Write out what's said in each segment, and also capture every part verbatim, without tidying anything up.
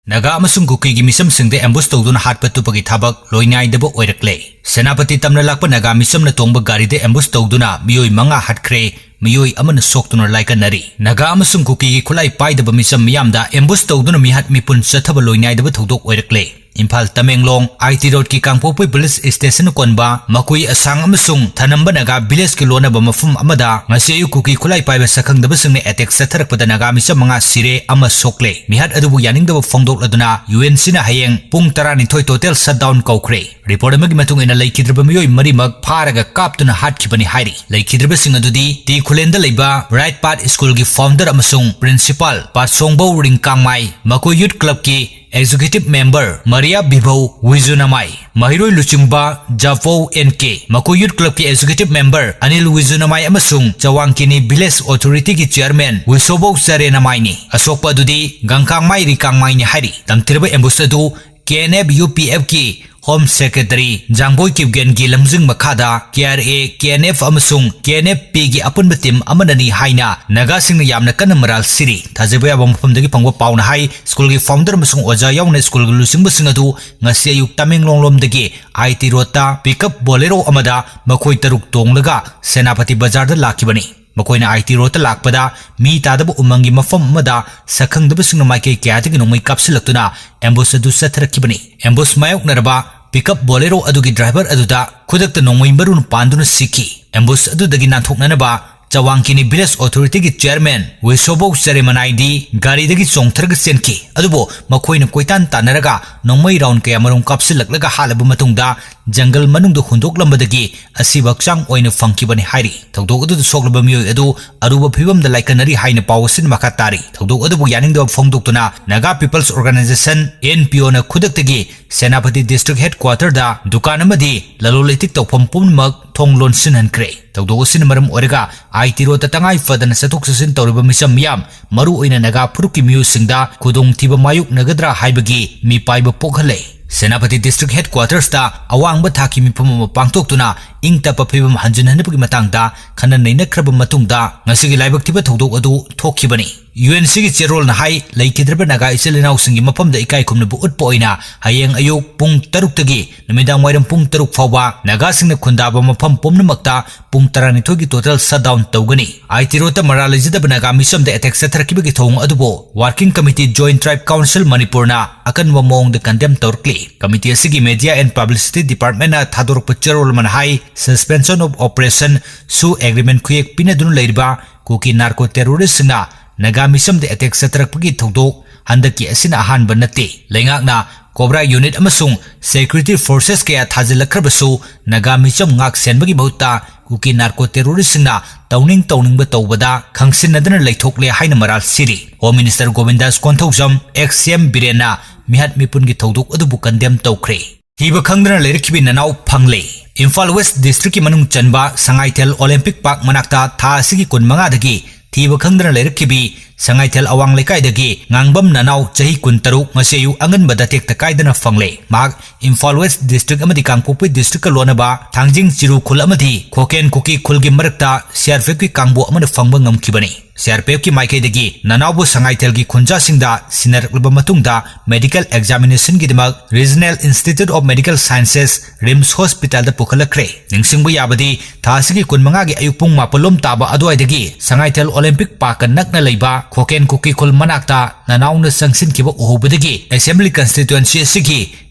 ꯅꯥꯒꯥ ꯑꯃꯁꯨꯡ ꯀꯨꯀꯤꯒꯤ ꯃꯤꯆꯝꯁꯤꯡꯗ ambush ꯇꯧꯗꯨꯅ ꯍꯥꯠꯄ ꯇꯨꯞꯄꯒꯤ ꯊꯕꯛ ꯂꯣꯏꯅꯥꯏꯗꯕ ꯑꯣꯏꯔꯛꯂꯦ꯫ ꯁꯦꯅꯥꯄꯇꯤ ꯇꯝꯅ ꯂꯥꯛꯄ ꯅꯥꯒꯥ ꯃꯤꯆꯝꯅ ꯇꯣꯡꯕ ꯒꯥꯔꯤꯗ ambush ꯇꯧꯗꯨꯅ ꯃꯤꯑꯣꯏ ꯃꯉꯥ ꯍꯥꯠꯈ꯭ꯔꯦ, ꯃꯤꯑꯣꯏ ꯑꯃꯅ ꯁꯣꯛꯇꯨꯅ ꯂꯥꯏꯀꯠꯅꯔꯤ꯫ ꯅꯥꯒꯥ ꯑꯃꯁꯨꯡ ꯀꯨꯀꯤꯒꯤ ꯈꯨꯠꯂꯥꯏ ꯄꯥꯏꯗꯕ ꯃꯤꯆꯝ ꯃꯤꯌꯥꯝꯗ ambush ꯇꯧꯗꯨꯅ ꯃꯤꯍꯥꯠ ꯃꯤꯄꯨꯟ ꯆꯠꯊꯕ ꯂꯣꯏꯅꯥꯏꯗꯕ ꯊꯧꯗꯣꯛ ꯑꯣꯏꯔꯛꯂꯦ꯫ Imphal Tamenglong I T road ꯀꯤ ꯀꯥꯡꯄꯣꯛꯄꯤ police station ꯀꯣꯟꯕ ꯃꯀꯨꯏ ꯑꯁꯥꯡ ꯑꯃꯁꯨꯡ ꯊꯅꯝꯕ ꯅꯥꯒꯥ village ꯀꯤ ꯂꯣꯟꯅꯕ ꯃꯐꯝ ꯑꯃꯗ ꯉꯁꯤ ꯑꯌꯨꯛ ꯀꯨꯀꯤ ꯈꯨꯠꯂꯥꯏ ꯄꯥꯏꯕ ꯁꯛꯈꯪꯗꯕꯁꯤꯡꯅ attack ꯆꯠꯊꯔꯛꯄꯗ ꯅꯥꯒꯥ ꯃꯤꯆꯝ ꯃꯉꯥ ꯁꯤꯔꯦ, ꯑꯃ ꯁꯣꯛꯂꯦ꯫ ꯃꯤꯍꯥꯠ ꯑꯗꯨꯕꯨ ꯌꯥꯅꯤꯡꯗꯕ ꯐꯣꯡꯗꯣꯛꯂꯗꯨꯅ U N C ꯅ ꯍꯌꯦꯡ ꯄꯨꯡ ꯇꯔꯥꯅꯤꯊꯣꯏ total shutdown ꯀꯧꯈ꯭ꯔꯦ꯫ Report ꯑꯃꯒꯤ ꯃꯇꯨꯡ ꯏꯟꯅ ꯂꯩꯈꯤꯗ꯭ꯔꯕ ꯃꯤꯑꯣꯏ ꯃꯔꯤꯃꯛ ꯐꯥꯔꯒ ꯀꯥꯞꯇꯨꯅ ꯍꯥꯠꯈꯤꯕꯅꯤ ꯍꯥꯏꯔꯤ꯫ ꯂꯩꯈꯤꯗ꯭ꯔꯕꯁꯤꯡ ꯑꯗꯨꯗꯤ ꯇꯤ ꯈꯨꯂꯦꯟꯗ ꯂꯩꯕ Bright Path School ꯒꯤ founder ꯑꯃꯁꯨꯡ principal ꯄꯥꯠꯁꯣꯡꯕꯧ ꯔꯤꯡꯀꯥꯡꯃꯥꯏ, ꯃꯀꯣꯏ youth club ꯀꯤ executive member ꯃꯔꯤꯌꯥ ꯕꯤꯚꯧ ꯋꯤꯖꯨꯅꯃꯥꯏ, ꯃꯍꯩꯔꯣꯏ ꯂꯨꯆꯤꯡꯕ ꯖꯥꯐꯧ N K, ꯃꯀꯣꯏ youth club ꯀꯤ executive member ꯑꯅꯤꯜ ꯋꯤꯖꯨꯅꯃꯥꯏ ꯑꯃꯁꯨꯡ ꯆꯋꯥꯡꯀꯤꯅꯤ village authority ꯒꯤ chairman ꯋꯤꯁꯣꯕꯧ ꯆꯔꯦꯅꯃꯥꯏꯅꯤ꯫ ꯑꯁꯣꯛꯄ ꯑꯗꯨꯗꯤ ꯒꯪꯀꯥꯡꯃꯥꯏ ꯔꯤꯀꯥꯡꯃꯥꯏꯅꯤ ꯍꯥꯏꯔꯤ꯫ ꯇꯝꯊꯤꯔꯕ ambush ꯑꯗꯨ K N F U P F ꯀꯤ Home Secretary ꯖꯥꯡꯕꯣꯏ ꯀꯤꯞꯒꯦꯟꯒꯤ ꯂꯝꯖꯤꯡ ꯃꯈꯥꯗ K R A, K N F ꯑꯃꯁꯨꯡ K N F P ꯒꯤ ꯑꯄꯨꯟꯕ team ꯑꯃꯅꯅꯤ ꯍꯥꯏꯅ ꯅꯥꯒꯥꯁꯤꯡꯅ ꯌꯥꯝꯅ ꯀꯟꯅ ꯃꯔꯥꯜ ꯁꯤꯔꯤ꯫ ꯊꯥꯖꯕ ꯌꯥꯕ ꯃꯐꯝꯗꯒꯤ ꯐꯪꯕ ꯄꯥꯎꯅ ꯍꯥꯏ, school ꯒꯤ founder ꯑꯃꯁꯨꯡ ꯑꯣꯖꯥ ꯌꯥꯎꯅ school ꯒꯤ ꯂꯨꯆꯤꯡꯕꯁꯤꯡ ꯑꯗꯨ ꯉꯁꯤ ꯑꯌꯨꯛ ꯇꯃꯦꯡꯂꯣꯡ ꯂꯣꯝꯗꯒꯤ I T road ꯇ pickup Bolero ꯑꯃꯗ ꯃꯈꯣꯏ ꯇꯔꯨꯛ ꯇꯣꯡꯂꯒ ꯁꯦꯅꯥꯄꯇꯤ ꯕꯖꯥꯔꯗ ꯂꯥꯛꯈꯤꯕꯅꯤ꯫ ꯃꯈꯣꯏꯅ I T road ꯇ ꯂꯥꯛꯄꯗ ꯃꯤ ꯇꯥꯗꯕ ꯎꯃꯪꯒꯤ ꯃꯐꯝ ꯑꯃꯗ ꯁꯛꯈꯪꯗꯕꯁꯤꯡꯅ ꯃꯥꯏꯀꯩ ꯀꯌꯥꯗꯒꯤ ꯅꯣꯡꯃꯩ ꯀꯥꯞꯁꯤꯜꯂꯛꯇꯨꯅ ambush ꯑꯗꯨ ꯆꯠꯊꯔꯛꯈꯤꯕꯅꯤ꯫ Ambush ꯃꯥꯌꯣꯛꯅꯔꯕ pickup Bolero ꯑꯗꯨꯒꯤ driver ꯑꯗꯨꯗ ꯈꯨꯗꯛꯇ ꯅꯣꯡꯃꯩ ꯃꯔꯨꯅ ꯄꯥꯟꯗꯨꯅ ꯁꯤꯈꯤ꯫ Ambush ꯑꯗꯨꯗꯒꯤ ꯅꯥꯟꯊꯣꯛꯅꯅꯕ ꯆꯋꯥꯡꯀꯤꯅꯤ village authority ꯒꯤ chairman ꯋꯤꯁꯣꯕꯧ ꯆꯔꯦꯃꯅꯥꯏꯗꯤ ꯒꯥꯔꯤꯗꯒꯤ ꯆꯣꯡꯊꯔꯒ ꯆꯦꯟꯈꯤ꯫ ꯑꯗꯨꯕꯨ ꯃꯈꯣꯏꯅ ꯀꯣꯏꯇꯥꯟ ꯇꯥꯟꯅꯔꯒ ꯅꯣꯡꯃꯩ round ꯀꯌꯥꯃꯔꯨꯝ ꯀꯥꯞꯁꯤꯜꯂꯛꯂꯒ ꯍꯥꯠꯂꯕ ꯃꯇꯨꯡꯗ ꯖꯪꯒꯜ ꯃꯅꯨꯡꯗ ꯍꯨꯟꯗꯣꯛꯂꯝꯕꯗꯒꯤ ꯑꯁꯤꯕ ꯍꯛꯆꯥꯡ ꯑꯣꯏꯅ ꯐꯪꯈꯤꯕꯅꯤ ꯍꯥꯏꯔꯤ꯫ ꯊꯧꯗꯣꯛ ꯑꯗꯨꯗ ꯁꯣꯛꯂꯕ ꯃꯤꯑꯣꯏ ꯑꯗꯨ ꯑꯔꯨꯕ ꯐꯤꯕꯝꯗ ꯂꯥꯏꯀꯠꯅꯔꯤ ꯍꯥꯏꯅ ꯄꯥꯎ ꯑꯁꯤꯅ ꯃꯈꯥ ꯇꯥꯔꯤ꯫ ꯊꯧꯗꯣꯛ ꯑꯗꯨꯕꯨ ꯌꯥꯅꯤꯡꯗꯕ ꯐꯣꯡꯗꯣꯛꯇꯨꯅ Naga People's Organization, N P O ꯅ ꯈꯨꯗꯛꯇꯒꯤ ꯁꯦꯅꯥꯄꯇꯤ district headquarter ꯗ ꯗꯨꯀꯥꯟ ꯑꯃꯗꯤ ꯂꯂꯣꯟ ꯏꯇꯤꯛ ꯇꯧꯐꯝ ꯄꯨꯝꯅꯃꯛ ꯊꯣꯡ ꯂꯣꯟꯁꯤꯟꯍꯟꯈ꯭ꯔꯦ꯫ ꯊꯧꯗꯣꯛ ꯑꯁꯤꯅ ꯃꯔꯝ ꯑꯣꯏꯔꯒ I T road ꯇ ꯇꯉꯥꯏ ꯐꯗꯅ ꯆꯠꯊꯣꯛ ꯆꯠꯁꯤꯟ ꯇꯧꯔꯤꯕ ꯃꯤꯆꯝ ꯃꯤꯌꯥꯝ, ꯃꯔꯨ ꯑꯣꯏꯅ ꯅꯥꯒꯥ ꯐꯨꯔꯨꯞꯀꯤ ꯃꯤꯑꯣꯏꯁꯤꯡꯗ ꯈꯨꯗꯣꯡꯊꯤꯕ ꯃꯥꯌꯣꯛꯅꯒꯗ꯭ꯔꯥ ꯍꯥꯏꯕꯒꯤ ꯃꯤꯄꯥꯏꯕ ꯄꯣꯛꯍꯜꯂꯦ꯫ ꯁꯦꯅꯥꯄꯇꯤ district headquarters ꯇ ꯑꯋꯥꯡꯕ ꯊꯥꯛꯀꯤ ꯃꯤꯐꯝ ꯑꯃ ꯄꯥꯡꯊꯣꯛꯇꯨꯅ ꯏꯪ ꯇꯞꯄ ꯐꯤꯕꯝ ꯍꯟꯖꯤꯟꯍꯟꯅꯕꯒꯤ ꯃꯇꯥꯡꯗ ꯈꯟꯅ ꯅꯩꯅꯈ꯭ꯔꯕ ꯃꯇꯨꯡꯗ ꯉꯁꯤꯒꯤ ꯂꯥꯏꯕꯛ ꯊꯤꯕ ꯊꯧꯗꯣꯛ ꯑꯗꯨ ꯊꯣꯛꯈꯤꯕꯅꯤ꯫ ꯌꯨ ꯑꯦꯟ ꯁꯤꯒꯤ ꯆꯦꯔꯣꯜꯅ ꯍꯥꯏ, ꯂꯩꯈꯤꯗ꯭ꯔꯕ ꯅꯥꯒꯥ ꯏꯆꯤꯜ ꯏꯅꯥꯎꯁꯤꯡꯒꯤ ꯃꯐꯝꯗ ꯏꯀꯥꯏ ꯈꯨꯝꯅꯕ ꯎꯠꯄ ꯑꯣꯏꯅ ꯍꯌꯦꯡ ꯑꯌꯨꯛ ꯄꯨꯡ ꯇꯔꯨꯛꯇꯒꯤ ꯅꯨꯃꯤꯗꯥꯡ ꯋꯥꯏꯔꯝ ꯄꯨꯡ ꯇꯔꯨꯛ ꯐꯥꯎꯕ ꯅꯥꯒꯥꯁꯤꯡꯅ ꯈꯨꯟꯗꯥꯕ ꯃꯐꯝ ꯄꯨꯝꯅꯃꯛꯇ ꯄꯨꯡ ꯇꯔꯥꯅꯤꯊꯣꯏꯒꯤ total shutdown ꯇꯧꯒꯅꯤ꯫ ꯑꯥꯏ ꯇꯤ ꯔꯣꯗꯇ ꯃꯔꯥꯜ ꯂꯩꯖꯗꯕ ꯅꯥꯒꯥ ꯃꯤꯆꯝꯗ attack ꯆꯠꯊꯔꯛꯈꯤꯕꯒꯤ ꯊꯧꯑꯣꯡ ꯑꯗꯨꯕꯨ Working Committee Joint Tribe Council ꯃꯅꯤꯄꯨꯔꯅ ꯑꯀꯟꯕ ꯃꯑꯣꯡꯗ condemn ꯇꯧꯔꯛꯂꯤ꯫ Committee ꯑꯁꯤꯒꯤ Media and Publicity Departmentꯅ ꯊꯥꯗꯣꯔꯛꯄ ꯆꯦꯔꯣꯜ ꯑꯃꯅ ꯍꯥꯏ, Suspension of Operation ꯁꯨ agreement ꯈꯨꯌꯦꯛ ꯄꯤꯅꯗꯨꯅ ꯂꯩꯔꯤꯕ ꯀꯨꯀꯤ narco terroristꯁꯤꯡꯅ ꯅꯥꯒꯥ ꯃꯤꯆꯝꯗ attack ꯆꯠꯊꯔꯛꯄꯒꯤ ꯊꯧꯗꯣꯛ ꯍꯟꯗꯛꯀꯤ ꯑꯁꯤꯅ ꯑꯍꯥꯟꯕ ꯅꯠꯇꯦ꯫ ꯂꯩꯉꯥꯛꯅ COBRA unit ꯑꯃꯁꯨꯡ security forces ꯀꯌꯥ ꯊꯥꯖꯤꯜꯂꯛꯈ꯭ꯔꯕꯁꯨ ꯅꯥꯒꯥ ꯃꯤꯆꯝ ꯉꯥꯛ ꯁꯦꯟꯕꯒꯤ ꯃꯍꯨꯠꯇ ꯀꯨꯀꯤ narco terroristꯁꯤꯡꯅ ꯇꯧꯅꯤꯡ ꯇꯧꯅꯤꯡꯕ ꯇꯧꯕꯗ ꯈꯪꯁꯤꯟꯅꯗꯅ ꯂꯩꯊꯣꯛꯂꯦ ꯍꯥꯏꯅ ꯃꯔꯥꯜ ꯁꯤꯔꯤ꯫ Home Minister ꯒꯣꯕꯤꯟꯗꯥꯁ Konthoujam, ex C M ꯕꯤꯔꯦꯟꯅ ꯃꯤꯍꯥꯠ ꯃꯤꯄꯨꯟꯒꯤ ꯊꯧꯗꯣꯛ ꯑꯗꯨꯕꯨ condemn ꯇꯧꯈ꯭ꯔꯦ꯫ ꯊꯤꯕ ꯈꯪꯗꯅ ꯂꯩꯔꯛꯈꯤꯕꯤ ꯅꯅꯥꯎ ꯐꯪꯂꯦ꯫ ꯏꯝꯐꯥꯜ West Districtꯀꯤ ꯃꯅꯨꯡ ꯆꯟꯕ ꯁꯉꯥꯏꯊꯦꯜ Olympic Park ꯃꯅꯥꯛꯇ ꯊꯥ ꯑꯁꯤꯒꯤ ꯀꯨꯟꯃꯉꯥꯗꯒꯤ ꯊꯤꯕ ꯈꯪꯗꯅ ꯂꯩꯔꯛꯈꯤꯕꯤ ꯁꯉꯥꯏꯊꯦꯜ ꯑꯋꯥꯡ ꯂꯩꯀꯥꯏꯗꯒꯤ ꯉꯥꯡꯕꯝ ꯅꯅꯥꯎ ꯆꯍꯤ ꯀꯨꯟꯇꯔꯨꯛ ꯉꯁꯤ ꯑꯌꯨꯛ ꯑꯉꯟꯕꯗ ꯇꯦꯛꯇ ꯀꯥꯏꯗꯅ ꯐꯪꯂꯦ꯫ ꯃꯍꯥꯛ ꯏꯝꯐꯥꯜ West District ꯑꯃꯗꯤ ꯀꯥꯡꯄꯣꯛꯄꯤ Districtꯀ ꯂꯣꯟꯅꯕ ꯊꯥꯡꯖꯤꯡ ꯆꯤꯔꯨ ꯈꯨꯜ ꯑꯃꯗꯤ ꯈꯣꯀꯦꯟ ꯀꯨꯀꯤ ꯈꯨꯜꯒꯤ ꯃꯔꯛꯇ C R P Fꯀꯤ ꯀꯥꯡꯕꯨ ꯑꯃꯅ ꯐꯪꯕ ꯉꯝꯈꯤꯕꯅꯤ꯫ C R P Fꯀꯤ ꯃꯥꯏꯀꯩꯗꯒꯤ ꯅꯅꯥꯎꯕꯨ ꯁꯉꯥꯏꯊꯦꯜꯒꯤ ꯈꯨꯟꯖꯥꯁꯤꯡꯗ ꯁꯤꯟꯅꯔꯛꯂꯕ ꯃꯇꯨꯡꯗ medical examinationꯒꯤꯗꯃꯛ Regional Institute of Medical Sciences, RIMS Hospitalꯗ ꯄꯨꯈꯠꯂꯛꯈ꯭ꯔꯦ꯫ ꯅꯤꯡꯁꯤꯡꯕ ꯌꯥꯕꯗꯤ, ꯊꯥ ꯑꯁꯤꯒꯤ ꯀꯨꯟꯃꯉꯥꯒꯤ ꯑꯌꯨꯛ ꯄꯨꯡ ꯃꯥꯄꯜ ꯂꯣꯝ ꯇꯥꯕ ꯑꯗꯨꯋꯥꯏꯗꯒꯤ ꯁꯉꯥꯏꯊꯦꯜ Olympic Parkꯀ ꯅꯛꯅ ꯂꯩꯕ ꯈꯣꯀꯦꯟ ꯀꯨꯀꯤ ꯈꯨꯜ ꯃꯅꯥꯛꯇ ꯅꯅꯥꯎꯅ ꯆꯪꯁꯤꯟꯈꯤꯕ ꯎꯍꯧꯕꯗꯒꯤ Assembly Constituency ꯑꯁꯤꯒꯤ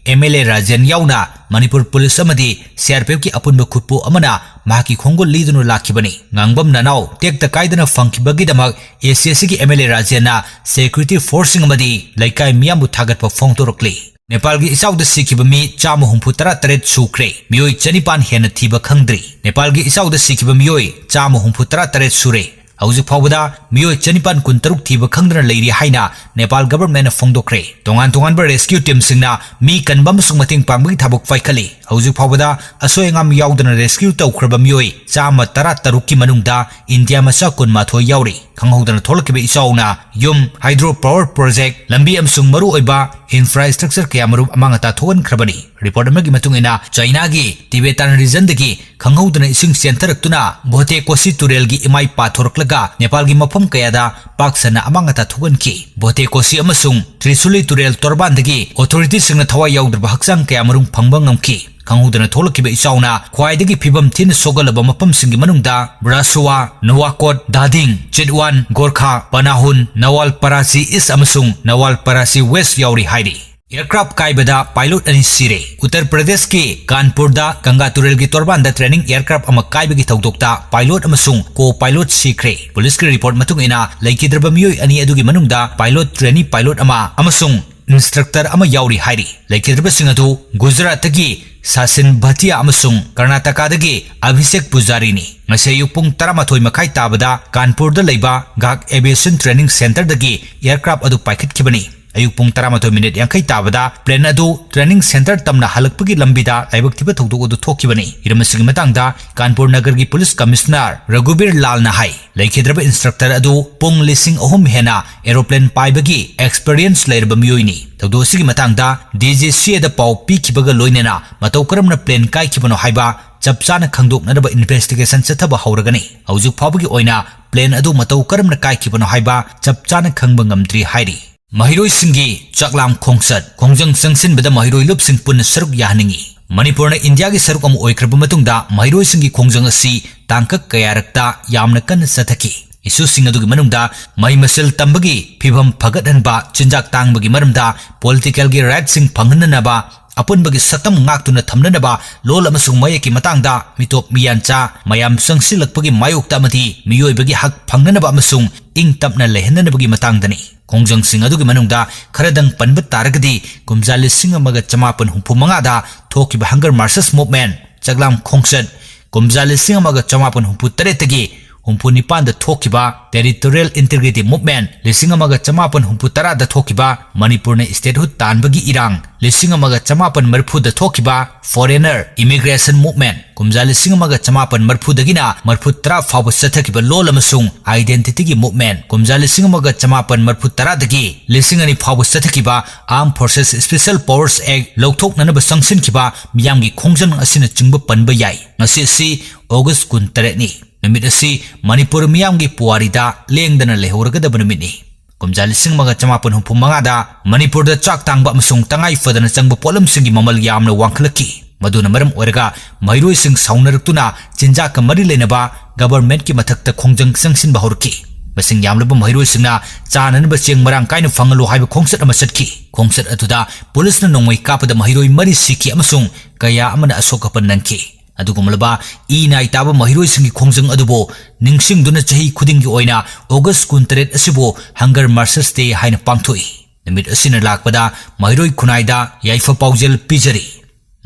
M L A ꯔꯥꯖꯦꯟ ꯌꯥꯎꯅ ꯃꯅꯤꯄꯨꯔ ꯄꯨꯂꯤꯁ ꯑꯃꯗꯤ C R P Fꯀꯤ ꯑꯄꯨꯟꯕ ꯈꯨꯠꯄꯨ ꯑꯃꯅ ꯃꯍꯥꯛꯀꯤ ꯈꯣꯡꯒꯨꯜ ꯂꯤꯗꯨꯅ ꯂꯥꯛꯈꯤꯕꯅꯤ꯫ ꯉꯥꯡꯕꯝ ꯅꯅꯥꯎ ꯇꯦꯛꯇ ꯀꯥꯏꯗꯅ ꯐꯪꯈꯤꯕꯒꯤꯗꯃꯛ A C Sꯒꯤ M L A ꯔꯥꯖꯦꯟꯅ security forceꯁꯤꯡ ꯑꯃꯗꯤ ꯂꯩꯀꯥꯏ ꯃꯤꯌꯥꯝꯕꯨ ꯊꯥꯒꯠꯄ ꯐꯣꯡꯗꯣꯔꯛꯂꯤ꯫ ꯅꯦꯄꯥꯜꯒꯤ ꯏꯆꯥꯎꯗ ꯁꯤꯈꯤꯕ ꯃꯤ ꯆꯥꯝꯃ ꯍꯨꯝꯐꯨ ꯇꯔꯥ ꯇꯔꯦꯠ ꯁꯨꯈ꯭ꯔꯦ꯫ ꯃꯤꯑꯣꯏ ꯆꯅꯤꯄꯥꯟ ꯍꯦꯟꯅ ꯊꯤꯕ ꯈꯪꯗ꯭ꯔꯤ꯫ ꯅꯦꯄꯥꯜꯒꯤ ꯏꯆꯥꯎꯗ ꯁꯤꯈꯤꯕ ꯃꯤꯑꯣꯏ ꯆꯥꯝꯃ ꯍꯨꯝꯐꯨ ꯇꯔꯥ ꯇꯔꯦꯠ ꯁꯨꯔꯦ꯫ ꯍꯧꯖꯤꯛ ꯐꯥꯎꯕꯗ ꯃꯤꯑꯣꯏ ꯆꯅꯤꯄꯥꯟ ꯀꯨꯟꯇꯔꯨꯛ ꯊꯤꯕ ꯈꯪꯗꯅ ꯂꯩꯔꯤ ꯍꯥꯏꯅ ꯅꯦꯄꯥꯜ governmentꯅ ꯐꯣꯡꯗꯣꯛꯈ꯭ꯔꯦ꯫ ꯇꯣꯉꯥꯟ ꯇꯣꯉꯥꯟꯕ rescue teamꯁꯤꯡꯅ ꯃꯤ ꯀꯟꯕ ꯑꯃꯁꯨꯡ ꯃꯇꯦꯡ ꯄꯥꯡꯕꯒꯤ ꯊꯕꯛ ꯄꯥꯏꯈꯠꯂꯤ꯫ ꯍꯧꯖꯤꯛ ꯐꯥꯎꯕꯗ ꯑꯁꯣꯏ ꯑꯉꯥꯝ ꯌꯥꯎꯗꯅ rescue ꯇꯧꯈ꯭ꯔꯕ ꯃꯤꯑꯣꯏ ꯆꯥꯝꯃ ꯇꯔꯥ ꯇꯔꯨꯛꯀꯤ ꯃꯅꯨꯡꯗ ꯏꯟꯗꯤꯌꯥ ꯃꯆꯥ ꯀꯨꯟꯃꯥꯊꯣꯏ ꯌꯥꯎꯔꯤ꯫ ꯈꯪꯍꯧꯗꯅ ꯊꯣꯛꯂꯛꯈꯤꯕ ꯏꯆꯥꯎꯅ ꯌꯨꯝ, hydro power project, ꯂꯝꯕꯤ ꯑꯃꯁꯨꯡ ꯃꯔꯨꯑꯣꯏꯕ infrastructure ꯀꯌꯥꯃꯔꯨꯝ ꯑꯃꯥꯡ ꯑꯇꯥ ꯊꯣꯛꯍꯟꯈ꯭ꯔꯕꯅꯤ꯫ Report ꯑꯃꯒꯤ ꯃꯇꯨꯡ ꯏꯟꯅ, ꯆꯥꯏꯅꯥꯒꯤ Tibetan regionꯗꯒꯤ ꯈꯪꯍꯧꯗꯅ ꯏꯁꯤꯡ ꯆꯦꯟꯊꯔꯛꯇꯨꯅ ꯚꯣꯇꯦ ꯀꯣꯁꯤ ꯇꯨꯔꯦꯜꯒꯤ ꯏꯃꯥꯏ ꯄꯥꯊꯣꯔꯛꯂꯒ ꯅꯦꯄꯥꯜꯒꯤ ꯃꯐꯝ ꯀꯌꯥꯗ ꯄꯥꯛ ꯁꯟꯅ ꯑꯃꯥꯡ ꯑꯇꯥ ꯊꯣꯛꯍꯟꯈꯤ꯫ ꯚꯣꯇꯦ ꯀꯣꯁꯤ ꯑꯃꯁꯨꯡ ꯇ꯭ꯔꯤꯁꯨꯂꯤ ꯇꯨꯔꯦꯜ ꯇꯣꯔꯕꯥꯟꯗꯒꯤ authorityꯁꯤꯡꯅ ꯊꯋꯥꯏ ꯌꯥꯎꯗ꯭ꯔꯕ ꯍꯛꯆꯥꯡ ꯀꯌꯥꯃꯔꯨꯝ ꯐꯪꯕ ꯉꯝꯈꯤ꯫ ꯈꯪꯍꯧꯗꯅ ꯊꯣꯛꯂꯛꯈꯤꯕ ꯏꯆꯥꯎꯅ ꯈ꯭ꯋꯥꯏꯗꯒꯤ ꯐꯤꯕꯝ ꯊꯤꯅ ꯁꯣꯛꯍꯜꯂꯕ ꯃꯐꯝꯁꯤꯡꯒꯤ ꯃꯅꯨꯡꯗ ꯕ꯭ꯔꯥꯁꯨꯋꯥ, ꯅꯣꯋꯥꯀꯣꯠ, ꯗꯥꯗꯤꯡ, ꯆꯤꯠꯋꯥꯟ, ꯒꯣꯔꯈꯥ, ꯄꯅꯥꯍꯨꯟ, ꯅꯋꯥꯜ ꯄꯔꯥꯁꯤ East ꯑꯃꯁꯨꯡ ꯅꯋꯥꯜ ꯄꯔꯥꯁꯤ West ꯌꯥꯎꯔꯤ ꯍꯥꯏꯔꯤ꯫ Aircraft ꯀꯥꯏꯕꯗ pilot ꯑꯅꯤ ꯁꯤꯔꯦ꯫ ꯎꯠꯇꯔ ꯄ꯭ꯔꯗꯦꯁꯀꯤ ꯀꯥꯟꯄꯨꯔꯗ ꯒꯪꯒꯥ ꯇꯨꯔꯦꯜꯒꯤ ꯇꯣꯔꯕꯥꯟꯗ training aircraft ꯑꯃ ꯀꯥꯏꯕꯒꯤ ꯊꯧꯗꯣꯛꯇ pilot ꯑꯃꯁꯨꯡ co-pilot ꯁꯤꯈ꯭ꯔꯦ꯫ ꯄꯨꯂꯤꯁꯀꯤ report ꯃꯇꯨꯡ ꯏꯟꯅ, ꯂꯩꯈꯤꯗ꯭ꯔꯕ ꯃꯤꯑꯣꯏ ꯑꯅꯤ ꯑꯗꯨꯒꯤ ꯃꯅꯨꯡꯗ pilot, trainee pilot ꯑꯃ ꯑꯃꯁꯨꯡ instructor ꯑꯃ ꯌꯥꯎꯔꯤ ꯍꯥꯏꯔꯤ꯫ ꯂꯩꯈꯤꯗ꯭ꯔꯕꯁꯤꯡ ꯑꯗꯨ ꯒꯨꯖꯔꯥꯠꯇꯒꯤ ꯁꯥꯁꯤꯟ ꯚꯇꯤꯌꯥ ꯑꯃꯁꯨꯡ ꯀꯔꯅꯥꯇꯀꯥꯗꯒꯤ ꯑꯚꯤꯁꯦꯛ ꯄꯨꯖꯥꯔꯤꯅꯤ꯫ ꯉꯁꯤ ꯑꯌꯨꯛ ꯄꯨꯡ ꯇꯔꯥꯃꯥꯊꯣꯏ ꯃꯈꯥꯏ ꯇꯥꯕꯗ ꯀꯥꯟꯄꯨꯔꯗ ꯂꯩꯕ ꯒꯥꯛ Aviation Training Centreꯗꯒꯤ aircraft ꯑꯗꯨ ꯄꯥꯏꯈꯠꯈꯤꯕꯅꯤ꯫ ꯑꯌꯨꯛ ꯄꯨꯡ ꯇꯔꯥꯃꯥꯊꯣꯏ ꯃꯤꯅꯤꯠ ꯌꯥꯡꯈꯩ ꯇꯥꯕꯗ plane ꯑꯗꯨ training centre ꯇꯝꯅ ꯍꯜꯂꯛꯄꯒꯤ ꯂꯝꯕꯤꯗ ꯂꯥꯏꯕꯛ ꯊꯤꯕ ꯊꯧꯗꯣꯛ ꯑꯗꯨ ꯊꯣꯛꯈꯤꯕꯅꯤ꯫ ꯍꯤꯔꯝ ꯑꯁꯤꯒꯤ ꯃꯇꯥꯡꯗ ꯀꯥꯟꯄꯨꯔ ꯅꯒꯔꯒꯤ ꯄꯨꯂꯤꯁ ꯀꯃꯤꯁꯅꯔ ꯔꯘꯨꯕꯤꯔ ꯂꯥꯜꯅ ꯍꯥꯏ, ꯂꯩꯈꯤꯗ꯭ꯔꯕ instructor ꯑꯗꯨ ꯄꯨꯡ ꯂꯤꯁꯤꯡ ꯑꯍꯨꯝ ꯍꯦꯟꯅ aeroplane ꯄꯥꯏꯕꯒꯤ experience ꯂꯩꯔꯕ ꯃꯤꯑꯣꯏꯅꯤ꯫ ꯊꯧꯗꯣꯛ ꯑꯁꯤꯒꯤ ꯃꯇꯥꯡꯗ DGCAꯗ ꯄꯥꯎ ꯄꯤꯈꯤꯕꯒ ꯂꯣꯏꯅꯅ ꯃꯇꯧ ꯀꯔꯝꯅ plane ꯀꯥꯏꯈꯤꯕꯅꯣ ꯍꯥꯏꯕ ꯆꯞ ꯆꯥꯅ ꯈꯪꯗꯣꯛꯅꯅꯕ investigation ꯆꯠꯊꯕ ꯍꯧꯔꯒꯅꯤ꯫ ꯍꯧꯖꯤꯛ ꯐꯥꯎꯕꯒꯤ ꯑꯣꯏꯅ plane ꯑꯗꯨ ꯃꯇꯧ ꯀꯔꯝꯅ ꯀꯥꯏꯈꯤꯕꯅꯣ ꯍꯥꯏꯕ ꯆꯞ ꯆꯥꯅ ꯈꯪꯕ ꯉꯝꯗ꯭ꯔꯤ ꯍꯥꯏꯔꯤ꯫ ꯃꯍꯩꯔꯣꯏꯁꯤꯡꯒꯤ ꯆꯥꯛꯂꯥꯝ ꯈꯣꯡꯆꯠ꯫ ꯈꯣꯡꯖꯪ ꯆꯪꯁꯤꯟꯕꯗ ꯃꯍꯩꯔꯣꯏ ꯂꯨꯞꯁꯤꯡ ꯄꯨꯟꯅ ꯁꯔꯨꯛ ꯌꯥꯍꯟꯅꯤꯡꯏ꯫ ꯃꯅꯤꯄꯨꯔꯅ ꯏꯟꯗꯤꯌꯥꯒꯤ ꯁꯔꯨꯛ ꯑꯃ ꯑꯣꯏꯈ꯭ꯔꯕ ꯃꯇꯨꯡꯗ ꯃꯍꯩꯔꯣꯏꯁꯤꯡꯒꯤ ꯈꯣꯡꯖꯪ ꯑꯁꯤ ꯇꯥꯡꯀꯛ ꯀꯌꯥꯔꯛꯇ ꯌꯥꯝꯅ ꯀꯟꯅ ꯆꯠꯊꯈꯤ꯫ Issueꯁꯤꯡ ꯑꯗꯨꯒꯤ ꯃꯅꯨꯡꯗ ꯃꯍꯩ ꯃꯁꯤꯡ ꯇꯝꯕꯒꯤ ꯐꯤꯕꯝ ꯐꯒꯠꯍꯟꯕ, ꯆꯤꯟꯖꯥꯛ ꯇꯥꯡꯕꯒꯤ ꯃꯔꯝꯗ political rightꯁꯤꯡ ꯐꯪꯍꯟꯅꯅꯕ, ꯑꯄꯨꯟꯕꯒꯤ ꯁꯛꯇꯝ ꯉꯥꯛꯇꯨꯅ ꯊꯝꯅꯅꯕ, ꯂꯣꯜ ꯑꯃꯁꯨꯡ ꯃꯌꯦꯛꯀꯤ ꯃꯇꯥꯡꯗ ꯃꯤꯇꯣꯞ ꯃꯤꯌꯥꯟꯆꯥ ꯃꯌꯥꯝ ꯆꯪꯁꯤꯜꯂꯛꯄꯒꯤ ꯃꯥꯌꯣꯛꯇ ꯑꯃꯗꯤ ꯃꯤꯑꯣꯏꯕꯒꯤ ꯍꯛ ꯐꯪꯅꯅꯕ ꯑꯃꯁꯨꯡ ꯏꯪ ꯇꯞꯅ ꯂꯩꯍꯟꯅꯅꯕꯒꯤ ꯃꯇꯥꯡꯗꯅꯤ꯫ ꯈꯣꯡꯖꯪꯁꯤꯡ ꯑꯗꯨꯒꯤ ꯃꯅꯨꯡꯗ ꯈꯔꯗꯪ ꯄꯟꯕ ꯇꯥꯔꯒꯗꯤ, ꯀꯨꯝꯖꯥ ꯂꯤꯁꯤꯡ ꯑꯃꯒ ꯆꯃꯥꯄꯟ ꯍꯨꯝꯐꯨ ꯃꯉꯥꯗ ꯊꯣꯛꯈꯤꯕ Hunger Marches Movement, ꯆꯥꯛꯂꯥꯝ ꯈꯣꯡꯆꯠ, ꯀꯨꯝꯖꯥ ꯂꯤꯁꯤꯡ ꯑꯃꯒ ꯆꯃꯥꯄꯟ ꯍꯨꯝꯐꯨ ꯇꯔꯦꯠꯇꯒꯤ ꯍꯨꯝꯐꯨ ꯅꯤꯄꯥꯟꯗ ꯊꯣꯛꯈꯤꯕ Territorial Integrity Movement, ꯂꯤꯁꯤꯡ ꯑꯃꯒ ꯆꯃꯥꯄꯟ ꯍꯨꯝꯐꯨ ꯇꯔꯥꯗ ꯊꯣꯛꯈꯤꯕ ꯃꯅꯤꯄꯨꯔꯅ statehood ꯇꯥꯟꯕꯒꯤ ꯏꯔꯥꯡ, ꯂꯤꯁꯤꯡ ꯑꯃꯒ ꯆꯃꯥꯄꯟ ꯃꯔꯤꯐꯨꯗ ꯊꯣꯛꯈꯤꯕ Foreigner Immigration Movement, ꯀꯨꯝꯖꯥ ꯂꯤꯁꯤꯡ ꯑꯃꯒ ꯆꯃꯥꯄꯟ ꯃꯔꯤꯐꯨꯗꯒꯤꯅ ꯃꯔꯤꯐꯨ ꯇꯔꯥ ꯐꯥꯎꯕ ꯆꯠꯊꯈꯤꯕ ꯂꯣꯜ ꯑꯃꯁꯨꯡ Identityꯒꯤ Movement, ꯀꯨꯝꯖꯥ ꯂꯤꯁꯤꯡ ꯑꯃꯒ ꯆꯃꯥꯄꯟ ꯃꯔꯤꯐꯨ ꯇꯔꯥꯗꯒꯤ ꯂꯤꯁꯤꯡ ꯑꯅꯤ ꯐꯥꯎꯕ ꯆꯠꯊꯈꯤꯕ Armed Forces Special Powers Act ꯂꯧꯊꯣꯛꯅꯅꯕ ꯆꯪꯁꯤꯟꯈꯤꯕ ꯃꯤꯌꯥꯝꯒꯤ ꯈꯣꯡꯖꯪ ꯑꯁꯤꯅꯆꯤꯡꯕ ꯄꯟꯕ ꯌꯥꯏ꯫ ꯉꯁꯤ ꯑꯁꯤ August ꯀꯨꯟꯇꯔꯦꯠꯅꯤ꯫ ꯅꯨꯃꯤꯠ ꯑꯁꯤ ꯃꯅꯤꯄꯨꯔ ꯃꯤꯌꯥꯝꯒꯤ ꯄꯨꯋꯥꯔꯤꯗ ꯂꯦꯡꯗꯅ ꯂꯩꯍꯧꯔꯒꯗꯕ ꯅꯨꯃꯤꯠꯅꯤ꯫ ꯀꯨꯝꯖꯥ ꯂꯤꯁꯤꯡ ꯑꯃꯒ ꯆꯃꯥꯄꯟ ꯍꯨꯝꯐꯨ ꯃꯉꯥꯗ ꯃꯅꯤꯄꯨꯔꯗ ꯆꯥꯛ ꯇꯥꯡꯕ ꯑꯃꯁꯨꯡ ꯇꯉꯥꯏ ꯐꯗꯅ ꯆꯪꯕ ꯄꯣꯠꯂꯝꯁꯤꯡꯒꯤ ꯃꯃꯜ ꯌꯥꯝꯅ ꯋꯥꯡꯈꯠꯂꯛꯈꯤ꯫ ꯃꯗꯨꯅ ꯃꯔꯝ ꯑꯣꯏꯔꯒ ꯃꯍꯩꯔꯣꯏꯁꯤꯡ ꯁꯥꯎꯅꯔꯛꯇꯨꯅ ꯆꯤꯟꯖꯥꯛꯀ ꯃꯔꯤ ꯂꯩꯅꯕ governmentꯀꯤ ꯃꯊꯛꯇ ꯈꯣꯡꯖꯪ ꯆꯪꯁꯤꯟꯕ ꯍꯧꯔꯛꯈꯤ꯫ ꯃꯁꯤꯡ ꯌꯥꯝꯂꯕ ꯃꯍꯩꯔꯣꯏꯁꯤꯡꯅ ꯆꯥꯅꯅꯕ ꯆꯦꯡ ꯃꯔꯥꯡ ꯀꯥꯏꯅ ꯐꯪꯍꯜꯂꯨ ꯍꯥꯏꯕ ꯈꯣꯡꯆꯠ ꯑꯃ ꯆꯠꯈꯤ꯫ ꯈꯣꯡꯆꯠ ꯑꯗꯨꯗ ꯄꯨꯂꯤꯁꯅ ꯅꯣꯡꯃꯩ ꯀꯥꯞꯄꯗ ꯃꯍꯩꯔꯣꯏ ꯃꯔꯤ ꯁꯤꯈꯤ ꯑꯃꯁꯨꯡ ꯀꯌꯥ ꯑꯃꯅ ꯑꯁꯣꯛ ꯑꯄꯟ ꯅꯪꯈꯤ꯫ ꯑꯗꯨꯒꯨꯝꯂꯕ ꯏ ꯅꯥꯏ ꯇꯥꯕ ꯃꯍꯩꯔꯣꯏꯁꯤꯡꯒꯤ ꯈꯣꯡꯖꯪ ꯑꯗꯨꯕꯨ ꯅꯤꯡꯁꯤꯡꯗꯨꯅ ꯆꯍꯤ ꯈꯨꯗꯤꯡꯒꯤ ꯑꯣꯏꯅ August ꯀꯨꯟꯇꯔꯦꯠ ꯑꯁꯤꯕꯨ Hunger Martyrs Day ꯍꯥꯏꯅ ꯄꯥꯡꯊꯣꯛꯏ꯫ ꯅꯨꯃꯤꯠ ꯑꯁꯤꯅ ꯂꯥꯛꯄꯗ ꯃꯍꯩꯔꯣꯏ ꯈꯨꯟꯅꯥꯏꯗ ꯌꯥꯏꯐ ꯄꯥꯎꯖꯦꯜ ꯄꯤꯖꯔꯤ꯫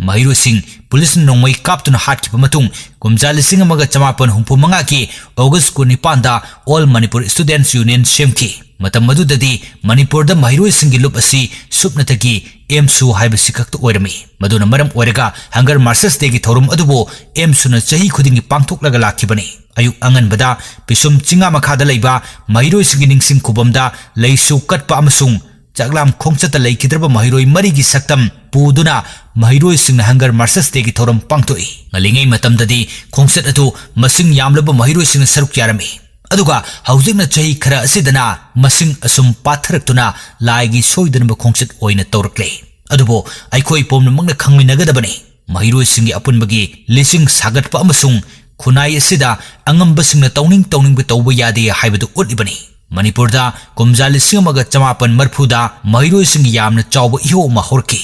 ꯃꯍꯩꯔꯣꯏꯁꯤꯡ ꯄꯨꯂꯤꯁꯅ ꯅꯣꯡꯃꯩ ꯀꯥꯞꯇꯨꯅ ꯍꯥꯠꯈꯤꯕ ꯃꯇꯨꯡ, ꯀꯨꯝꯖꯥ ꯂꯤꯁꯤꯡ ꯑꯃꯒ ꯆꯃꯥꯄꯟ ꯍꯨꯝꯐꯨ ꯃꯉꯥꯒꯤ August ꯀꯨꯟꯅꯤꯄꯥꯟꯗ All Manipur Students Union ꯁꯦꯝꯈꯤ꯫ ꯃꯇꯝ ꯑꯗꯨꯗꯗꯤ ꯃꯅꯤꯄꯨꯔꯗ ꯃꯍꯩꯔꯣꯏꯁꯤꯡꯒꯤ ꯂꯨꯞ ꯑꯁꯤ ꯁꯨꯞꯅꯇꯒꯤ AMSU ꯍꯥꯏꯕꯁꯤ ꯈꯛꯇ ꯑꯣꯏꯔꯝꯃꯤ꯫ ꯃꯗꯨꯅ ꯃꯔꯝ ꯑꯣꯏꯔꯒ Hunger Martyrs Dayꯒꯤ ꯊꯧꯔꯝ ꯑꯗꯨꯕꯨ AMSUꯅ ꯆꯍꯤ ꯈꯨꯗꯤꯡꯒꯤ ꯄꯥꯡꯊꯣꯛꯂꯒ ꯂꯥꯛꯈꯤꯕꯅꯤ꯫ ꯑꯌꯨꯛ ꯑꯉꯟꯕꯗ ꯄꯤꯁꯨꯝ ꯆꯤꯡꯉꯥ ꯃꯈꯥꯗ ꯂꯩꯕ ꯃꯍꯩꯔꯣꯏꯁꯤꯡꯒꯤ ꯅꯤꯡꯁꯤꯡ ꯈꯨꯕꯝꯗ ꯂꯩꯁꯨ ꯀꯠꯄ ꯑꯃꯁꯨꯡ ꯆꯥꯛꯂꯥꯝ ꯈꯣꯡꯆꯠꯇ ꯂꯩꯈꯤꯗ꯭ꯔꯕ ꯃꯍꯩꯔꯣꯏ ꯃꯔꯤꯒꯤ ꯁꯛꯇꯝ ꯄꯨꯗꯨꯅ ꯃꯍꯩꯔꯣꯏꯁꯤꯡꯅ Hunger Martyrs Dayꯒꯤ ꯊꯧꯔꯝ ꯄꯥꯡꯊꯣꯛꯏ꯫ ꯉꯜꯂꯤꯉꯩ ꯃꯇꯝꯗꯗꯤ ꯈꯣꯡꯆꯠ ꯑꯗꯨ ꯃꯁꯤꯡ ꯌꯥꯝꯂꯕ ꯃꯍꯩꯔꯣꯏꯁꯤꯡꯅ ꯁꯔꯨꯛ ꯌꯥꯔꯝꯃꯤ꯫ ꯑꯗꯨꯒ ꯍꯧꯖꯤꯛꯅ ꯆꯍꯤ ꯈꯔ ꯑꯁꯤꯗꯅ ꯃꯁꯤꯡ ꯑꯁꯨꯝ ꯄꯥꯊꯔꯛꯇꯨꯅ ꯂꯥꯏꯒꯤ ꯁꯣꯏꯗꯅꯕ ꯈꯣꯡꯆꯠ ꯑꯣꯏꯅ ꯇꯧꯔꯛꯂꯦ꯫ ꯑꯗꯨꯕꯨ ꯑꯩꯈꯣꯏ ꯄꯨꯝꯅꯃꯛꯅ ꯈꯪꯃꯤꯟꯅꯒꯗꯕꯅꯤ, ꯃꯍꯩꯔꯣꯏꯁꯤꯡꯒꯤ ꯑꯄꯨꯟꯕꯒꯤ ꯂꯤꯁꯤꯡ ꯁꯥꯒꯠꯄ ꯑꯃꯁꯨꯡ ꯈꯨꯟꯅꯥꯏ ꯑꯁꯤꯗ ꯑꯉꯝꯕꯁꯤꯡꯅ ꯇꯧꯅꯤꯡ ꯇꯧꯅꯤꯡꯕ ꯇꯧꯕ ꯌꯥꯗꯦ ꯍꯥꯏꯕꯗꯨ ꯎꯠꯂꯤꯕꯅꯤ꯫ ꯃꯅꯤꯄꯨꯔꯗ ꯀꯨꯝꯖꯥ ꯂꯤꯁꯤꯡ ꯑꯃꯒ ꯆꯃꯥꯄꯟ ꯃꯔꯤꯐꯨꯗ ꯃꯍꯩꯔꯣꯏꯁꯤꯡꯒꯤ ꯌꯥꯝꯅ ꯆꯥꯎꯕ ꯏꯍꯧ ꯑꯃ ꯍꯧꯔꯛꯈꯤ꯫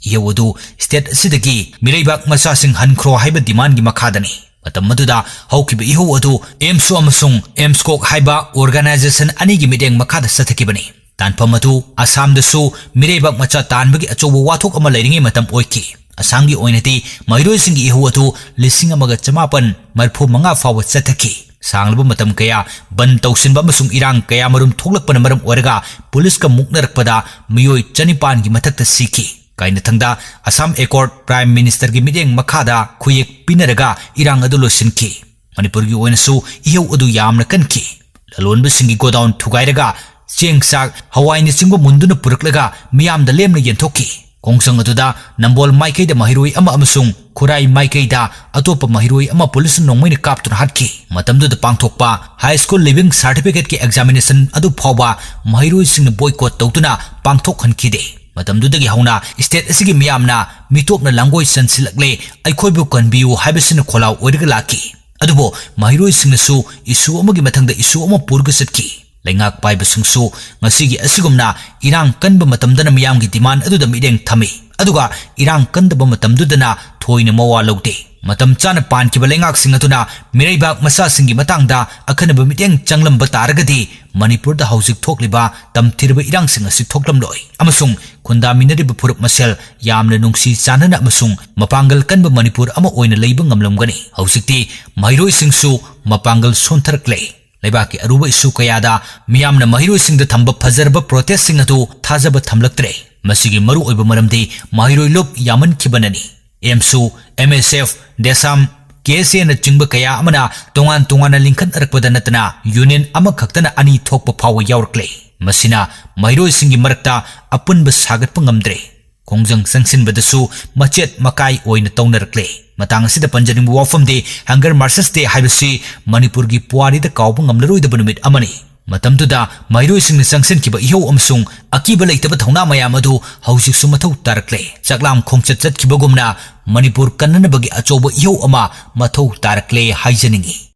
ꯏꯍꯧ ꯑꯗꯨ state ꯑꯁꯤꯗꯒꯤ ꯃꯤꯔꯩꯕꯥꯛ ꯃꯆꯥꯁꯤꯡ ꯍꯟꯈ꯭ꯔꯣ ꯍꯥꯏꯕ demandꯒꯤ ꯃꯈꯥꯗꯅꯤ꯫ ꯃꯇꯝ ꯑꯗꯨꯗ ꯍꯧꯈꯤꯕ ꯏꯍꯧ ꯑꯗꯨ AMSU ꯑꯃꯁꯨꯡ AMSCOC ꯍꯥꯏꯕ organization ꯑꯅꯤꯒꯤ ꯃꯤꯠꯌꯦꯡ ꯃꯈꯥꯗ ꯆꯠꯊꯈꯤꯕꯅꯤ꯫ ꯇꯥꯟꯐꯝ ꯑꯗꯨ ꯑꯁꯥꯝꯗꯁꯨ ꯃꯤꯔꯩꯕꯥꯛ ꯃꯆꯥ ꯇꯥꯟꯕꯒꯤ ꯑꯆꯧꯕ ꯋꯥꯊꯣꯛ ꯑꯃ ꯂꯩꯔꯤꯉꯩ ꯃꯇꯝ ꯑꯣꯏꯈꯤ꯫ ꯑꯁꯥꯝꯒꯤ ꯑꯣꯏꯅꯗꯤ ꯃꯍꯩꯔꯣꯏꯁꯤꯡꯒꯤ ꯏꯍꯧ ꯑꯗꯨ ꯂꯤꯁꯤꯡ ꯑꯃꯒ ꯆꯃꯥꯄꯟ ꯃꯔꯤꯐꯨ ꯃꯉꯥ ꯐꯥꯎꯕ ꯆꯠꯊꯈꯤ꯫ ꯁꯥꯡꯂꯕ ꯃꯇꯝ ꯀꯌꯥ ꯕꯟ ꯇꯧꯁꯤꯟꯕ ꯑꯃꯁꯨꯡ ꯏꯔꯥꯡ ꯀꯌꯥ ꯃꯔꯨꯝ ꯊꯣꯛꯂꯛꯄꯅ ꯃꯔꯝ ꯑꯣꯏꯔꯒ ꯄꯨꯂꯤꯁꯀ ꯃꯨꯛꯅꯔꯛꯄꯗ ꯃꯤꯑꯣꯏ ꯆꯅꯤꯄꯥꯟꯒꯤ ꯃꯊꯛꯇ ꯁꯤꯈꯤ꯫ ꯀꯥꯏꯅꯊꯪꯗ ꯑꯁꯥꯝ ꯑꯦꯀꯣꯔꯗ Prime Ministerꯒꯤ ꯃꯤꯠꯌꯦꯡ ꯃꯈꯥꯗ ꯈꯨꯌꯦꯛ ꯄꯤꯅꯔꯒ ꯏꯔꯥꯡ ꯑꯗꯨ ꯂꯣꯏꯁꯤꯟꯈꯤ꯫ ꯃꯅꯤꯄꯨꯔꯒꯤ ꯑꯣꯏꯅꯁꯨ ꯏꯍꯧ ꯑꯗꯨ ꯌꯥꯝꯅ ꯀꯟꯈꯤ꯫ ꯂꯂꯣꯟꯕꯁꯤꯡꯒꯤ ꯒꯣꯗꯥꯎꯟ ꯊꯨꯒꯥꯏꯔꯒ ꯆꯦꯡ, ꯆꯥꯛ, ꯍꯋꯥꯏꯅꯆꯤꯡꯕ ꯃꯨꯟꯗꯨꯅ ꯄꯨꯔꯛꯂꯒ ꯃꯤꯌꯥꯝꯗ ꯂꯦꯝꯅ ꯌꯦꯟꯊꯣꯛꯈꯤ꯫ ꯈꯣꯡꯖꯪ ꯑꯗꯨꯗ ꯅꯝꯕꯣꯜ ꯃꯥꯏꯀꯩꯗ ꯃꯍꯩꯔꯣꯏ ꯑꯃ ꯑꯃꯁꯨꯡ ꯈꯨꯔꯥꯏ ꯃꯥꯏꯀꯩꯗ ꯑꯇꯣꯞꯄ ꯃꯍꯩꯔꯣꯏ ꯑꯃ ꯄꯨꯂꯤꯁꯅ ꯅꯣꯡꯃꯩꯅ ꯀꯥꯞꯇꯨꯅ ꯍꯥꯠꯈꯤ꯫ ꯃꯇꯝꯗꯨꯗ ꯄꯥꯡꯊꯣꯛꯄ High School Leaving Certificateꯀꯤ examination ꯑꯗꯨ ꯐꯥꯎꯕ ꯃꯍꯩꯔꯣꯏꯁꯤꯡꯅ boycott ꯇꯧꯗꯨꯅ ꯄꯥꯡꯊꯣꯛꯍꯟꯈꯤꯗꯦ꯫ ꯃꯇꯝꯗꯨꯗꯒꯤ ꯍꯧꯅ state ꯑꯁꯤꯒꯤ ꯃꯤꯌꯥꯝꯅ ꯃꯤꯇꯣꯞꯅ ꯂꯥꯡꯒꯣꯏ ꯆꯟꯁꯤꯜꯂꯛꯂꯦ, ꯑꯩꯈꯣꯏꯕꯨ ꯀꯟꯕꯤꯌꯨ ꯍꯥꯏꯕꯁꯤꯅ ꯈꯣꯜꯂꯥꯎ ꯑꯣꯏꯔꯒ ꯂꯥꯛꯈꯤ꯫ ꯑꯗꯨꯕꯨ ꯃꯍꯩꯔꯣꯏꯁꯤꯡꯅꯁꯨ issue ꯑꯃꯒꯤ ꯃꯊꯪꯗ issue ꯑꯃ ꯄꯨꯔꯒ ꯆꯠꯈꯤ꯫ ꯂꯩꯉꯥꯛ ꯄꯥꯏꯕꯁꯤꯡꯁꯨ ꯉꯁꯤꯒꯤ ꯑꯁꯤꯒꯨꯝꯅ ꯏꯔꯥꯡ ꯀꯟꯕ ꯃꯇꯝꯗꯅ ꯃꯤꯌꯥꯝꯒꯤ demand ꯑꯗꯨꯗ ꯃꯤꯠꯌꯦꯡ ꯊꯝꯃꯤ, ꯑꯗꯨꯒ ꯏꯔꯥꯡ ꯀꯟꯗꯕ ꯃꯇꯝꯗꯨꯗꯅ ꯊꯣꯏꯅ ꯃꯋꯥ ꯂꯧꯗꯦ꯫ ꯃꯇꯝ ꯆꯥꯅ ꯄꯥꯟꯈꯤꯕ ꯂꯩꯉꯥꯛꯁꯤꯡ ꯑꯗꯨꯅ ꯃꯤꯔꯩꯕꯥꯛ ꯃꯆꯥꯁꯤꯡꯒꯤ ꯃꯇꯥꯡꯗ ꯑꯈꯟꯅꯕ ꯃꯤꯠꯌꯦꯡ ꯆꯪꯂꯝꯕ ꯇꯥꯔꯒꯗꯤ ꯃꯅꯤꯄꯨꯔꯗ ꯍꯧꯖꯤꯛ ꯊꯣꯛꯂꯤꯕ ꯇꯝꯊꯤꯔꯕ ꯏꯔꯥꯡꯁꯤꯡ ꯑꯁꯤ ꯊꯣꯛꯂꯝꯂꯣꯏ, ꯑꯃꯁꯨꯡ ꯈꯨꯟꯗꯥꯃꯤꯟꯅꯔꯤꯕ ꯐꯨꯔꯨꯞ ꯃꯁꯦꯜ ꯌꯥꯝꯅ ꯅꯨꯡꯁꯤ ꯆꯥꯟꯅꯅ ꯑꯃꯁꯨꯡ ꯃꯄꯥꯡꯒꯜ ꯀꯟꯕ ꯃꯅꯤꯄꯨꯔ ꯑꯃ ꯑꯣꯏꯅ ꯂꯩꯕ ꯉꯝꯂꯝꯒꯅꯤ꯫ ꯍꯧꯖꯤꯛꯇꯤ ꯃꯍꯩꯔꯣꯏꯁꯤꯡꯁꯨ ꯃꯄꯥꯡꯒꯜ ꯁꯣꯟꯊꯔꯛꯂꯦ꯫ ꯂꯩꯕꯥꯛꯀꯤ ꯑꯔꯨꯕ issue ꯀꯌꯥꯗ ꯃꯤꯌꯥꯝꯅ ꯃꯍꯩꯔꯣꯏꯁꯤꯡꯗ ꯊꯝꯕ ꯐꯖꯔꯕ protestꯁꯤꯡ ꯑꯗꯨ ꯊꯥꯖꯕ ꯊꯝꯂꯛꯇ꯭ꯔꯦ꯫ ꯃꯁꯤꯒꯤ ꯃꯔꯨꯑꯣꯏꯕ ꯃꯔꯝꯗꯤ ꯃꯍꯩꯔꯣꯏ ꯂꯨꯞ ꯌꯥꯝꯃꯟꯈꯤꯕꯅꯅꯤ꯫ AMSU, MSF, DESAM, KSAꯅꯆꯤꯡꯕ ꯀꯌꯥ ꯑꯃꯅ ꯇꯣꯉꯥꯟ ꯇꯣꯉꯥꯟꯅ ꯂꯤꯡꯈꯠꯅꯔꯛꯄꯗ ꯅꯠꯇꯅ union ꯑꯃꯈꯛꯇꯅ ꯑꯅꯤ ꯊꯣꯛꯄ ꯐꯥꯎꯕ ꯌꯥꯎꯔꯛꯂꯦ꯫ ꯃꯁꯤꯅ ꯃꯍꯩꯔꯣꯏꯁꯤꯡꯒꯤ ꯃꯔꯛꯇ ꯑꯄꯨꯟꯕ ꯁꯥꯒꯠꯄ ꯉꯝꯗ꯭ꯔꯦ꯫ ꯈꯣꯡꯖꯪ ꯆꯪꯁꯤꯟꯕꯗꯁꯨ ꯃꯆꯦꯠ ꯃꯀꯥꯏ ꯑꯣꯏꯅ ꯇꯧꯅꯔꯛꯂꯦ꯫ ꯃꯇꯥꯡ ꯑꯁꯤꯗ ꯄꯟꯖꯅꯤꯡꯕ ꯋꯥꯐꯝꯗꯤ Hunger Marches Day ꯍꯥꯏꯕꯁꯤ ꯃꯅꯤꯄꯨꯔꯒꯤ ꯄꯨꯋꯥꯔꯤꯗ ꯀꯥꯎꯕ ꯉꯝꯂꯔꯣꯏꯗꯕ ꯅꯨꯃꯤꯠ ꯑꯃꯅꯤ꯫ ꯃꯇꯝꯗꯨꯗ ꯃꯍꯩꯔꯣꯏꯁꯤꯡꯅ ꯆꯪꯁꯤꯟꯈꯤꯕ ꯏꯍꯧ ꯑꯃꯁꯨꯡ ꯑꯀꯤꯕ ꯂꯩꯇꯕ ꯊꯧꯅꯥ ꯃꯌꯥꯝ ꯑꯗꯨ ꯍꯧꯖꯤꯛꯁꯨ ꯃꯊꯧ ꯇꯥꯔꯛꯂꯦ꯫ ꯆꯥꯛꯂꯥꯝ ꯈꯣꯡꯆꯠ ꯆꯠꯈꯤꯕꯒꯨꯝꯅ ꯃꯅꯤꯄꯨꯔ ꯀꯟꯅꯅꯕꯒꯤ ꯑꯆꯧꯕ ꯏꯍꯧ ꯑꯃ ꯃꯊꯧ ꯇꯥꯔꯛꯂꯦ ꯍꯥꯏꯖꯅꯤꯡꯏ꯫